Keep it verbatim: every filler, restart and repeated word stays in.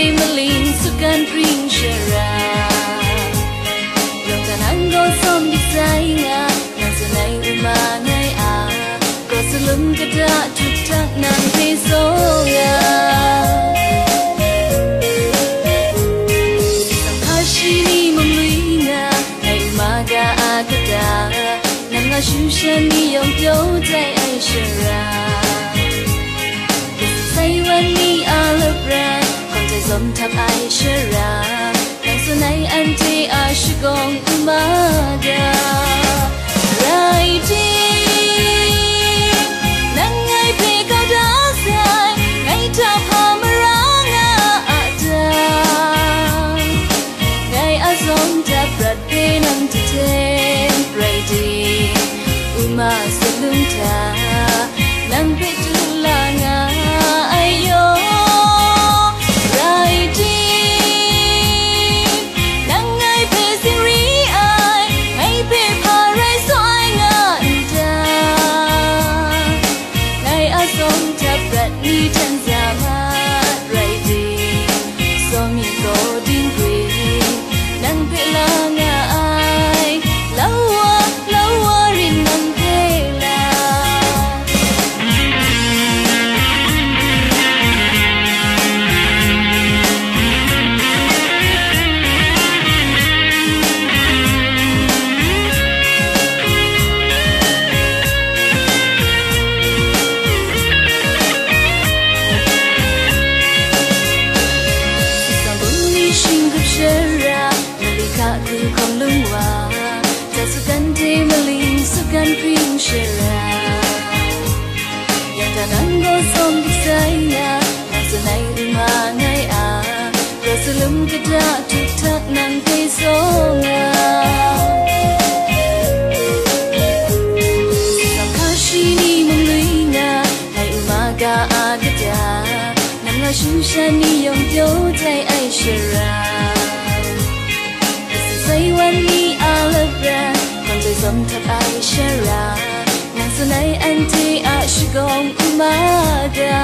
Maling sutgan pring shara, yawng hta nang gaw sawm dik sai nga, nang tsun ai u ma ngai a, gaw salum kata htuk htak nang hpe saw nga. Sahkra shi ni mung lui nga, ngai u ma ga a kata, nang a shu shan ni yawng pyaw tai ai shara. Sai wan ni a lapran, hkawm tai zawm htap ai shara, nang tsun ai anhte a shagawng u ma ga. Rai tim, nang ngai hpe kau da sai, ngai hta hpa mara nga a ta? Ngai a zawng htap prat hpe nang hte ten rai tim, u ma salum hta nang hpe tu la nga ai yaw. Rai tim, nang ngai hpe singri ai, ngai hpe hpa rai saw ai nga n ta? Ngai a zawng htap prat ni hten za mat rai tim, sawmi gaw dinggwi nang hpe la nga ai, lau wa, lau wa rin nang hpe la. Sisa bum ni shingkup shara, mali hka hku hkawm lung wa, ta sutgan hte maling sutgan pring shara. Yang ta nang gaw sawm dik sai nga, nang tsun ai u ma ngai a, gaw salum kata htuk htak nang hpe saw nga. Sahkra shi ni mung lui nga, ngai u ma ga a kata, nang a shu shan ni yawng pyaw tai ai shara. Sai wan ni a lapran, hkawm tai zawm htap ai shara, nang tsun ai anhte a shagawng u ma ga.